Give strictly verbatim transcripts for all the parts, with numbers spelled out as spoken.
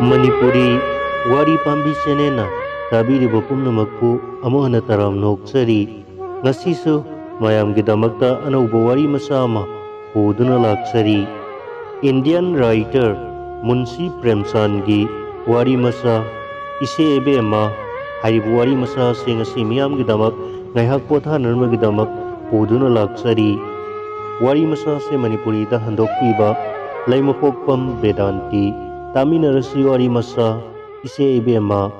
ꯃꯅꯤꯄꯨꯔꯤ ꯋꯥꯔꯤ ꯄꯥꯝꯕꯤ ꯆꯦꯅꯦꯜꯅ ꯇꯥꯕꯤꯔꯤꯕ ꯄꯨꯝꯅꯃꯛꯄꯨ ꯑꯃꯨꯛ ꯍꯟꯅ ꯇꯔꯥꯝꯅ ꯑꯣꯛꯆꯔꯤ꯫ ꯉꯁꯤꯁꯨ ꯃꯌꯥꯝꯒꯤꯗꯃꯛꯇ ꯑꯅꯧꯕ ꯋꯥꯔꯤ ꯃꯆꯥ ꯑꯃ ꯄꯨꯗꯨꯅ ꯂꯥꯛꯆꯔꯤ꯫ ꯏꯟꯗꯤꯌꯟ ꯔꯥꯏꯇꯔ ꯃꯨꯟꯁꯤ ꯄ꯭ꯔꯦꯝꯆꯥꯟꯒꯤ ꯋꯥꯔꯤ ꯃꯆꯥ ꯏꯆꯦ ꯏꯕꯦꯝꯃ ꯍꯥꯏꯔꯤꯕ ꯋꯥꯔꯤ ꯃꯆꯥ ꯑꯁꯤ ꯉꯁꯤ ꯃꯤꯌꯥꯝꯒꯤꯗꯃꯛ ꯉꯥꯏꯍꯥꯛ ꯄꯣꯊꯥꯅꯅꯕꯒꯤꯗꯃꯛ ꯄꯨꯗꯨꯅ ꯂꯥꯛꯆꯔꯤ꯫ ꯋꯥꯔꯤ ꯃꯆꯥ ꯑꯁꯤ ꯃꯅꯤꯄꯨꯔꯤꯗ ꯍꯟꯗꯣꯛꯄꯤꯕ ꯂꯩꯃꯄꯣꯛꯄꯝ ꯕꯦꯗꯥꯟꯇꯤ꯫ ꯇꯥꯃꯤꯟꯅꯔꯁꯤ ꯋꯥꯔꯤ ꯃꯆꯥ ꯏꯆꯦ ꯏꯕꯦꯝꯃ꯫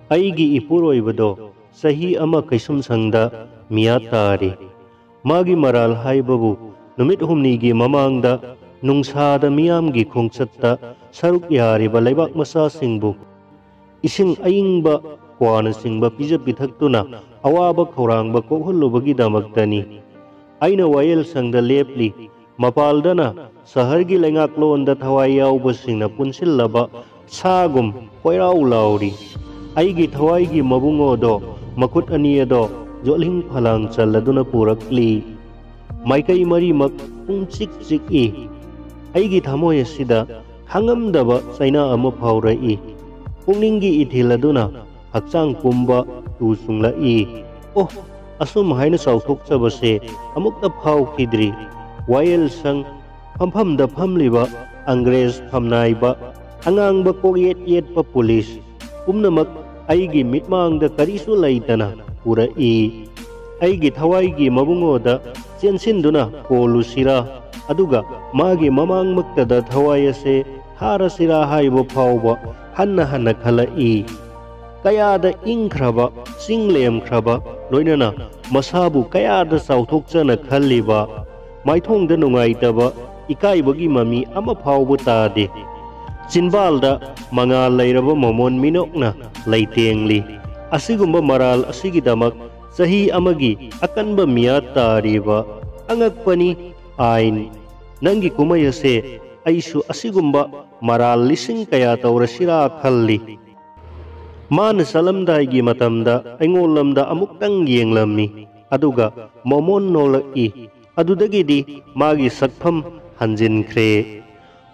ꯑꯩꯒꯤ ꯏꯄꯨꯔꯣꯏꯕꯗꯣ ꯆꯍꯤ ꯑꯃ ꯀꯩꯁꯨꯝꯁꯪꯗ ꯃꯤꯌꯥ ꯇꯥꯔꯤ꯫ ꯃꯥꯒꯤ ꯃꯔꯥꯜ ꯍꯥꯏꯕꯕꯨ ꯅꯨꯃꯤꯠ ꯍꯨꯝꯅꯤꯒꯤ ꯃꯃꯥꯡꯗ ꯅꯨꯡꯁꯥꯗ ꯃꯤꯌꯥꯝꯒꯤ ꯈꯣꯡꯆꯠꯇ ꯁꯔꯨꯛ ꯌꯥꯔꯤꯕ ꯂꯩꯕꯥꯛ ꯃꯆꯥꯁꯤꯡꯕꯨ ꯏꯁꯤꯡ ꯑꯏꯪꯕ ꯀ꯭ꯋꯥꯅꯆꯤꯡꯕ ꯄꯤꯖ ꯄꯤꯊꯛꯇꯨꯅ ꯑꯋꯥꯕ ꯈꯧꯔꯥꯡꯕ ꯀꯣꯛꯍꯜꯂꯨꯕꯒꯤꯗꯃꯛꯇꯅꯤ꯫ ꯑꯩꯅ ꯋꯥꯌꯦꯜꯁꯪꯗ ꯂꯦꯞꯂꯤ꯫ ꯃꯄꯥꯜꯗꯅ ꯁꯍꯔꯒꯤ ꯂꯩꯉꯥꯛꯂꯣꯟꯗ ꯊꯋꯥꯏ ꯌꯥꯎꯕꯁꯤꯡꯅ ꯄꯨꯟꯁꯤꯜꯂꯕ ꯁꯥꯒꯨꯝ ꯀꯣꯏꯔꯥꯎ ꯂꯥꯎꯔꯤ꯫ ꯑꯩꯒꯤ ꯊꯋꯥꯏꯒꯤ ꯃꯕꯨꯡꯉꯣꯗꯣ ꯃꯈꯨꯠ ꯑꯅꯤ ꯑꯗꯣ ꯌꯣꯠꯂꯤꯡ ꯐꯂꯥꯡ ꯆꯜꯂꯗꯨꯅ ꯄꯨꯔꯛꯂꯤ꯫ ꯃꯥꯏꯀꯩ ꯃꯔꯤꯃꯛ ꯄꯨꯡ ꯆꯤꯛ ꯆꯤꯛꯏ꯫ ꯑꯩꯒꯤ ꯊꯃꯣꯏ ꯑꯁꯤꯗ ꯈꯥꯡꯉꯝꯗꯕ ꯆꯩꯅꯥ ꯑꯃ ꯐꯥꯎꯔꯛꯏ꯫ ꯄꯨꯛꯅꯤꯡꯒꯤ ꯏꯊꯤꯜ ꯑꯗꯨꯅ ꯍꯛꯆꯥꯡ ꯄꯨꯝꯕ ꯇꯨ ꯆꯨꯡꯂꯛꯏ꯫ ꯑꯣ, ꯑꯁꯨꯝ ꯍꯥꯏꯅ ꯆꯥꯎꯊꯣꯛꯆꯕꯁꯦ ꯑꯃꯨꯛꯇ ꯐꯥꯎꯈꯤꯗ꯭ꯔꯤ꯫ ꯋꯥꯌꯦꯜꯁꯪ ꯐꯝꯐꯝꯗ ꯐꯝꯂꯤꯕ ꯑꯪꯒ꯭ꯔꯦꯖ ꯐꯝꯅꯥꯏꯕ, ꯑꯉꯥꯡꯕ ꯀꯣꯛꯌꯦꯠ ꯌꯦꯠꯄ ꯄꯨꯂꯤꯁ ꯄꯨꯝꯅꯃꯛ ꯑꯩꯒꯤ ꯃꯤꯠꯃꯥꯡꯗ ꯀꯔꯤꯁꯨ ꯂꯩꯇꯅ ꯎꯔꯛꯏ꯫ ꯑꯩꯒꯤ ꯊꯋꯥꯏꯒꯤ ꯃꯕꯨꯡꯉꯣꯗ ꯆꯦꯟꯁꯤꯟꯗꯨꯅ ꯀꯣꯜꯂꯨꯁꯤꯔꯥ, ꯑꯗꯨꯒ ꯃꯥꯒꯤ ꯃꯃꯥꯡꯃꯛꯇꯗ ꯊꯋꯥꯏ ꯑꯁꯦ ꯊꯥꯔꯁꯤꯔꯥ ꯍꯥꯏꯕ ꯐꯥꯎꯕ ꯍꯟꯅ ꯍꯟꯅ ꯈꯜꯂꯛꯏ꯫ ꯀꯌꯥꯗ ꯏꯪꯈ꯭ꯔꯕ, ꯆꯤꯡ ꯂꯦꯝꯈ꯭ꯔꯕ, ꯂꯣꯏꯅꯅ ꯃꯁꯥꯕꯨ ꯀꯌꯥꯗ ꯆꯥꯎꯊꯣꯛꯆꯅ ꯈꯜꯂꯤꯕ, ꯃꯥꯏꯊꯣꯡꯗ ꯅꯨꯡꯉꯥꯏꯇꯕ, ꯏꯀꯥꯏꯕꯒꯤ ꯃꯃꯤ ꯑꯃ ꯐꯥꯎꯕ ꯇꯥꯗꯦ꯫ ꯆꯤꯟꯕꯥꯜꯗ ꯃꯉꯥꯜ ꯂꯩꯔꯕ ꯃꯃꯣꯟ ꯃꯤꯅꯣꯛꯅ ꯂꯩꯇꯦꯡꯂꯤ꯫ ꯑꯁꯤꯒꯨꯝꯕ ꯃꯔꯥꯜ ꯑꯁꯤꯒꯤꯗꯃꯛ ꯆꯍꯤ ꯑꯃꯒꯤ ꯑꯀꯟꯕ ꯃꯤꯌꯥꯠ ꯇꯥꯔꯤꯕ ꯑꯉꯛꯄꯅꯤ꯫ ꯑꯥꯏꯟ, ꯅꯪꯒꯤ ꯀꯨꯝꯍꯩ ꯑꯁꯦ ꯑꯩꯁꯨ ꯑꯁꯤꯒꯨꯝꯕ ꯃꯔꯥꯜ ꯂꯤꯁꯤꯡ ꯀꯌꯥ ꯇꯧꯔꯁꯤꯔꯥ ꯈꯜꯂꯤ꯫ ꯃꯥꯅ ꯆꯠꯂꯝꯗꯥꯏꯒꯤ ꯃꯇꯝꯗ ꯑꯩꯉꯣꯟꯂꯣꯝꯗ ꯑꯃꯨꯛꯇꯪ ꯌꯦꯡꯂꯝꯃꯤ, ꯑꯗꯨꯒ ꯃꯣꯃꯣꯟ ꯅꯣꯛꯂꯛꯏ꯫ ꯑꯗꯨꯗꯒꯤꯗꯤ ꯃꯥꯒꯤ ꯁꯛꯐꯝ ꯍꯟꯖꯤꯟꯈ꯭ꯔꯦ꯫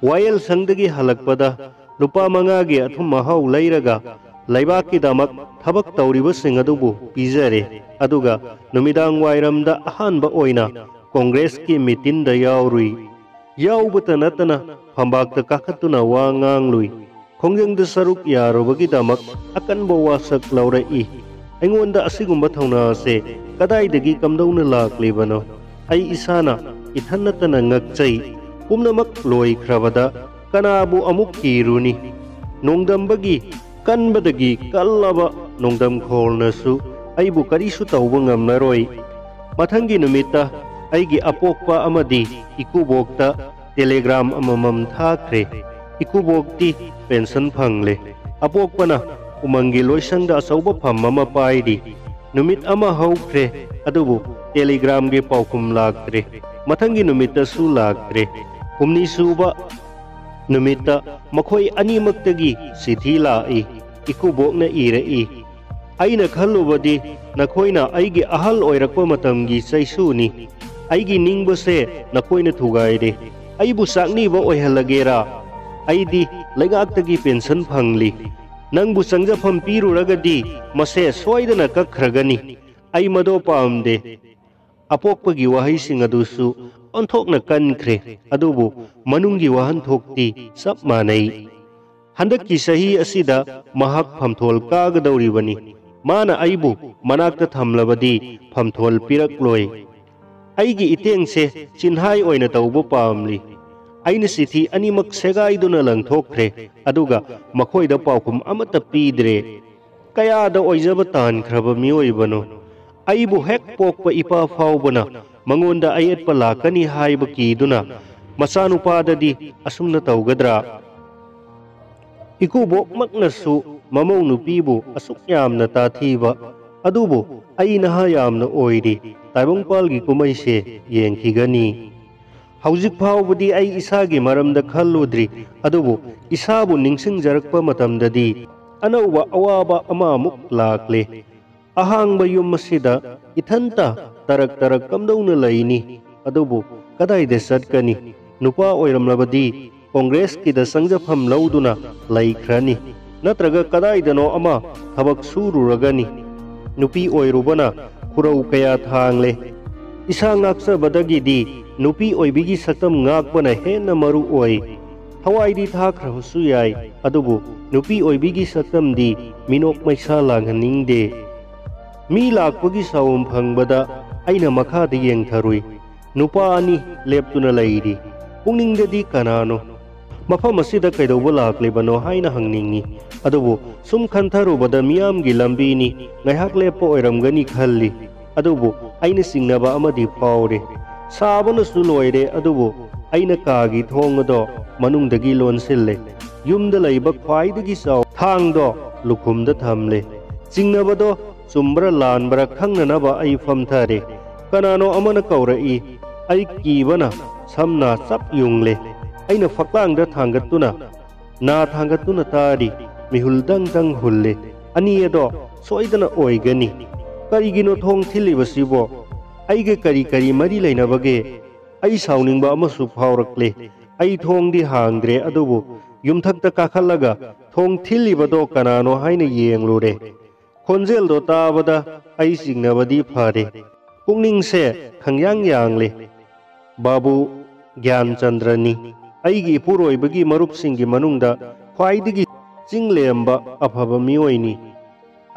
ꯋꯥꯌꯦꯜꯁꯪꯗꯒꯤ ꯍꯜꯂꯛꯄꯗ ꯂꯨꯄꯥ ꯃꯉꯥꯒꯤ ꯑꯊꯨꯝ ꯑꯍꯥꯎ ꯂꯩꯔꯒ ꯂꯩꯕꯥꯛꯀꯤꯗꯃꯛ ꯊꯕꯛ ꯇꯧꯔꯤꯕꯁꯤꯡ ꯑꯗꯨꯕꯨ ꯄꯤꯖꯔꯦ꯫ ꯑꯗꯨꯒ ꯅꯨꯃꯤꯗꯥꯡ ꯋꯥꯏꯔꯝꯗ ꯑꯍꯥꯟꯕ ꯑꯣꯏꯅ ꯀꯣꯡꯒ꯭ꯔꯦꯁꯀꯤ ꯃꯤꯇꯤꯟꯗ ꯌꯥꯎꯔꯨꯏ꯫ ꯌꯥꯎꯕꯇ ꯅꯠꯇꯅ ꯐꯝꯕꯥꯛꯇ ꯀꯥꯈꯠꯇꯨꯅ ꯋꯥ ꯉꯥꯡꯂꯨꯏ꯫ ꯈꯣꯡꯖꯪꯗ ꯁꯔꯨꯛ ꯌꯥꯔꯨꯕꯒꯤꯗꯃꯛ ꯑꯀꯟꯕ ꯋꯥꯁꯛ ꯂꯧꯔꯛꯏ꯫ ꯑꯩꯉꯣꯟꯗ ꯑꯁꯤꯒꯨꯝꯕ ꯊꯧꯅꯥ ꯑꯁꯦ ꯀꯗꯥꯏꯗꯒꯤ ꯀꯝꯗꯧꯅ ꯂꯥꯛꯂꯤꯕꯅꯣ? ꯑꯩ ꯏꯁꯥꯅ ꯏꯊꯟ ꯅꯠꯇꯅ ꯉꯛꯆꯩ꯫ ꯄꯨꯝꯅꯃꯛ ꯂꯣꯏꯈ꯭ꯔꯕꯗ ꯀꯅꯥꯕꯨ ꯑꯃꯨꯛ ꯀꯤꯔꯨꯅꯤ? ꯅꯣꯡꯗꯝꯕꯒꯤ ꯀꯟꯕꯗꯒꯤ ꯀꯜꯂꯕ ꯅꯣꯡꯗꯝ ꯈꯣꯜꯅꯁꯨ ꯑꯩꯕꯨ ꯀꯔꯤꯁꯨ ꯇꯧꯕ ꯉꯝꯂꯔꯣꯏ꯫ ꯃꯊꯪꯒꯤ ꯅꯨꯃꯤꯠꯇ ꯑꯩꯒꯤ ꯑꯄꯣꯛꯄ ꯑꯃꯗꯤ ꯏꯀꯨꯕꯣꯛꯇ ꯇꯦꯂꯤꯒ꯭ꯔꯥꯝ ꯑꯃꯃꯝ ꯊꯥꯈ꯭ꯔꯦ꯫ ꯏꯀꯨꯕꯣꯛꯇꯤ ꯄꯦꯟꯁꯟ ꯐꯪꯂꯦ꯫ ꯑꯄꯣꯛꯄꯅ ꯎꯃꯪꯒꯤ ꯂꯣꯏꯁꯪꯗ ꯑꯆꯧꯕ ꯐꯝ ꯑꯃ ꯄꯥꯏꯔꯤ꯫ ꯅꯨꯃꯤꯠ ꯑꯃ ꯍꯧꯈ꯭ꯔꯦ, ꯑꯗꯨꯕꯨ ꯇꯦꯂꯤꯒ꯭ꯔꯥꯝꯒꯤ ꯄꯥꯎꯈꯨꯝ ꯂꯥꯛꯇ꯭ꯔꯦ꯫ ꯃꯊꯪꯒꯤ ꯅꯨꯃꯤꯠꯇꯁꯨ ꯂꯥꯛꯇ꯭ꯔꯦ꯫ ꯍꯨꯝꯅꯤ ꯁꯨꯕ ꯅꯨꯃꯤꯠꯇ ꯃꯈꯣꯏ ꯑꯅꯤꯃꯛꯇꯒꯤ ꯆꯤꯊꯤ ꯂꯥꯛꯏ꯫ ꯏꯀꯨꯕꯣꯛꯅ ꯏꯔꯛꯏ, "ꯑꯩꯅ ꯈꯜꯂꯨꯕꯗꯤ ꯅꯈꯣꯏꯅ ꯑꯩꯒꯤ ꯑꯍꯜ ꯑꯣꯏꯔꯛꯄ ꯃꯇꯝꯒꯤ ꯆꯩꯁꯨꯅꯤ꯫ ꯑꯩꯒꯤ ꯅꯤꯡꯕꯁꯦ ꯅꯈꯣꯏꯅ ꯊꯨꯒꯥꯏꯔꯦ꯫ ꯑꯩꯕꯨ ꯆꯥꯛꯅꯤꯕ ꯑꯣꯏꯍꯜꯂꯒꯦꯔꯥ? ꯑꯩꯗꯤ ꯂꯩꯉꯥꯛꯇꯒꯤ ꯄꯦꯟꯁꯟ ꯐꯪꯂꯤ꯫ ꯅꯪꯕꯨ ꯆꯪꯖꯐꯝ ꯄꯤꯔꯨꯔꯒꯗꯤ ꯃꯁꯦ ꯁꯣꯏꯗꯅ ꯀꯛꯈ꯭ꯔꯒꯅꯤ꯫ ꯑꯩ ꯃꯗꯣ ꯄꯥꯝꯗꯦ꯫" ꯑꯄꯣꯛꯄꯒꯤ ꯋꯥꯍꯩꯁꯤꯡ ꯑꯗꯨꯁꯨ ꯑꯣꯟꯊꯣꯛꯅ ꯀꯟꯈ꯭ꯔꯦ, ꯑꯗꯨꯕꯨ ꯃꯅꯨꯡꯒꯤ ꯋꯥꯍꯟꯊꯣꯛꯇꯤ ꯆꯞ ꯃꯥꯟꯅꯩ꯫ ꯍꯟꯗꯛꯀꯤ ꯆꯍꯤ ꯑꯁꯤꯗ ꯃꯍꯥꯛ ꯐꯝꯊꯣꯜ ꯀꯥꯒꯗꯧꯔꯤꯕꯅꯤ꯫ ꯃꯥꯅ ꯑꯩꯕꯨ ꯃꯅꯥꯛꯇ ꯊꯝꯂꯕꯗꯤ ꯐꯝꯊꯣꯜ ꯄꯤꯔꯛꯂꯣꯏ꯫ ꯑꯩꯒꯤ ꯏꯇꯦꯡꯁꯦ ꯆꯤꯟꯍꯥꯏ ꯑꯣꯏꯅ ꯇꯧꯕ ꯄꯥꯝꯂꯤ꯫ ꯑꯩꯅ ꯆꯤꯊꯤ ꯑꯅꯤꯃꯛ ꯁꯦꯒꯥꯏꯗꯨꯅ ꯂꯪꯊꯣꯛꯈ꯭ꯔꯦ, ꯑꯗꯨꯒ ꯃꯈꯣꯏꯗ ꯄꯥꯎꯈꯨꯝ ꯑꯃꯠꯇ ꯄꯤꯗ꯭ꯔꯦ꯫ ꯀꯌꯥꯗ ꯑꯣꯏꯖꯕ ꯇꯥꯟꯈ꯭ꯔꯕ ꯃꯤꯑꯣꯏꯕꯅꯣ? ꯑꯩꯕꯨ ꯍꯦꯛ ꯄꯣꯛꯄ ꯏꯄꯥ ꯐꯥꯎꯕꯅ ꯃꯉꯣꯟꯗ ꯑꯌꯦꯠꯄ ꯂꯥꯛꯀꯅꯤ ꯍꯥꯏꯕ ꯀꯤꯗꯨꯅ ꯃꯆꯥꯅꯨꯄꯥꯗꯗꯤ ꯑꯁꯨꯝꯅ ꯇꯧꯒꯗ꯭ꯔꯥ? ꯏꯀꯨꯕꯣꯛꯃꯛꯅꯁꯨ ꯃꯃꯧ ꯅꯨꯄꯤꯕꯨ ꯑꯁꯨꯛ ꯌꯥꯝꯅ ꯇꯥꯊꯤꯕ꯫ ꯑꯗꯨꯕꯨ ꯑꯩ ꯅꯍꯥ ꯌꯥꯝꯅ ꯑꯣꯏꯔꯤ꯫ ꯇꯥꯏꯕꯪꯄꯥꯜꯒꯤ ꯀꯨꯝꯍꯩꯁꯦ ꯌꯦꯡꯈꯤꯒꯅꯤ꯫ ꯍꯧꯖꯤꯛ ꯐꯥꯎꯕꯗꯤ ꯑꯩ ꯏꯁꯥꯒꯤ ꯃꯔꯝꯗ ꯈꯜꯂꯨꯗ꯭ꯔꯤ, ꯑꯗꯨꯕꯨ ꯏꯁꯥꯕꯨ ꯅꯤꯡꯁꯤꯡꯖꯔꯛꯄ ꯃꯇꯝꯗꯗꯤ ꯑꯅꯧꯕ ꯑꯋꯥꯕ ꯑꯃꯃꯨꯛ ꯂꯥꯛꯂꯦ꯫ ꯑꯍꯥꯡꯕ ꯌꯨꯝ ꯑꯁꯤꯗ ꯏꯊꯟꯇ ꯇꯔꯛ ꯇꯔꯛ ꯀꯝꯗꯧꯅ ꯂꯩꯅꯤ? ꯑꯗꯨꯕꯨ ꯀꯗꯥꯏꯗ ꯆꯠꯀꯅꯤ? ꯅꯨꯄꯥ ꯑꯣꯏꯔꯝꯂꯕꯗꯤ ꯀꯣꯡꯒ꯭ꯔꯦꯁꯀꯤꯗ ꯆꯪꯖꯐꯝ ꯂꯧꯗꯨꯅ ꯂꯩꯈ꯭ꯔꯅꯤ, ꯅꯠꯇ꯭ꯔꯒ ꯀꯗꯥꯏꯗꯅꯣ ꯑꯃ ꯊꯕꯛ ꯁꯨꯔꯨꯔꯒꯅꯤ꯫ ꯅꯨꯄꯤ ꯑꯣꯏꯔꯨꯕꯅ ꯈꯨꯔꯧ ꯀꯌꯥ ꯊꯥꯡꯂꯦ꯫ ꯏꯁꯥ ꯉꯥꯛꯆꯕꯗꯒꯤꯗꯤ ꯅꯨꯄꯤ ꯑꯣꯏꯕꯤꯒꯤ ꯁꯛꯇꯝ ꯉꯥꯛꯄꯅ ꯍꯦꯟꯅ ꯃꯔꯨ ꯑꯣꯏ꯫ ꯊꯋꯥꯏꯗꯤ ꯊꯥꯈ꯭ꯔꯕꯁꯨ ꯌꯥꯏ, ꯑꯗꯨꯕꯨ ꯅꯨꯄꯤ ꯑꯣꯏꯕꯤꯒꯤ ꯁꯛꯇꯝꯗꯤ ꯃꯤꯅꯣꯛ ꯃꯩꯁꯥ ꯂꯥꯡꯍꯟꯅꯤꯡꯗꯦ꯫ ꯃꯤ ꯂꯥꯛꯄꯒꯤ ꯁꯥꯎꯝ ꯐꯪꯕꯗ ꯑꯩꯅ ꯃꯈꯥꯗ ꯌꯦꯡꯊꯔꯨꯏ꯫ ꯅꯨꯄꯥ ꯑꯅꯤ ꯂꯦꯞꯇꯨꯅ ꯂꯩꯔꯤ꯫ ꯄꯨꯛꯅꯤꯡꯗꯗꯤ ꯀꯅꯥꯅꯣ? ꯃꯐꯝ ꯑꯁꯤꯗ ꯀꯩꯗꯧꯕ ꯂꯥꯛꯂꯤꯕꯅꯣ ꯍꯥꯏꯅ ꯍꯪꯅꯤꯡꯏ꯫ ꯑꯗꯨꯕꯨ ꯁꯨꯝ ꯈꯟꯊꯔꯨꯕꯗ ꯃꯤꯌꯥꯝꯒꯤ ꯂꯝꯕꯤꯅꯤ, ꯉꯥꯏꯍꯥꯛ ꯂꯦꯞꯄ ꯑꯣꯏꯔꯝꯒꯅꯤ ꯈꯜꯂꯤ꯫ ꯑꯗꯨꯕꯨ ꯑꯩꯅ ꯆꯤꯡꯅꯕ ꯑꯃꯗꯤ ꯐꯥꯎꯔꯤ꯫ ꯁꯥꯕꯅꯁꯨ ꯂꯣꯏꯔꯦ, ꯑꯗꯨꯕꯨ ꯑꯩꯅ ꯀꯥꯒꯤ ꯊꯣꯡ ꯑꯗꯣ ꯃꯅꯨꯡꯗꯒꯤ ꯂꯣꯟꯁꯤꯜꯂꯦ꯫ ꯌꯨꯝꯗ ꯂꯩꯕ ꯈ꯭ꯋꯥꯏꯗꯒꯤ ꯆꯥꯎ ꯊꯥꯡꯗꯣ ꯂꯨꯈꯨꯝꯗ ꯊꯝꯂꯦ꯫ ꯆꯤꯡꯅꯕꯗꯣ ꯆꯨꯝꯕ꯭ꯔꯥ ꯂꯥꯟꯕ꯭ꯔꯥ ꯈꯪꯅꯅꯕ ꯑꯩ ꯐꯝꯊꯔꯦ꯫ ꯀꯅꯥꯅꯣ ꯑꯃꯅ ꯀꯧꯔꯛꯏ꯫ ꯑꯩ ꯀꯤꯕꯅ ꯁꯝꯅ ꯆꯞ ꯌꯨꯡꯂꯦ꯫ ꯑꯩꯅ ꯐꯛꯂꯥꯡꯗ ꯊꯥꯡꯒꯠꯇꯨꯅ, ꯅꯥ ꯊꯥꯡꯒꯠꯇꯨꯅ ꯇꯥꯔꯤ꯫ ꯃꯤꯍꯨꯜ ꯗꯪ ꯗꯪ ꯍꯨꯜꯂꯦ꯫ ꯑꯅꯤ ꯑꯗꯣ ꯁꯣꯏꯗꯅ ꯑꯣꯏꯒꯅꯤ꯫ ꯀꯔꯤꯒꯤꯅꯣ ꯊꯣꯡ ꯊꯤꯜꯂꯤꯕꯁꯤꯕꯣ? ꯑꯩꯒ ꯀꯔꯤ ꯀꯔꯤ ꯃꯔꯤ ꯂꯩꯅꯕꯒꯦ? ꯑꯩ ꯁꯥꯎꯅꯤꯡꯕ ꯑꯃꯁꯨ ꯐꯥꯎꯔꯛꯂꯦ꯫ ꯑꯩ ꯊꯣꯡꯗꯤ ꯍꯥꯡꯗ꯭ꯔꯦ, ꯑꯗꯨꯕꯨ ꯌꯨꯝꯊꯛꯇ ꯀꯥꯈꯠꯂꯒ ꯊꯣꯡ ꯊꯤꯜꯂꯤꯕꯗꯣ ꯀꯅꯥꯅꯣ ꯍꯥꯏꯅ ꯌꯦꯡꯂꯨꯔꯦ꯫ ꯈꯣꯟꯖꯦꯜꯗꯣ ꯇꯥꯕꯗ ꯑꯩ ꯆꯤꯡꯅꯕꯗꯤ ꯐꯔꯦ꯫ ꯄꯨꯛꯅꯤꯡꯁꯦ ꯈꯪꯌꯥꯡ ꯌꯥꯡꯂꯦ꯫ ꯕꯥꯕꯨ ꯒ꯭ꯌꯥꯟꯆꯟꯗ꯭ꯔꯅꯤ꯫ ꯑꯩꯒꯤ ꯏꯄꯨꯔꯣꯏꯕꯒꯤ ꯃꯔꯨꯞꯁꯤꯡꯒꯤ ꯃꯅꯨꯡꯗ ꯈ꯭ꯋꯥꯏꯗꯒꯤ ꯆꯤꯡ ꯂꯦꯝꯕ ꯑꯐꯕ ꯃꯤꯑꯣꯏꯅꯤ꯫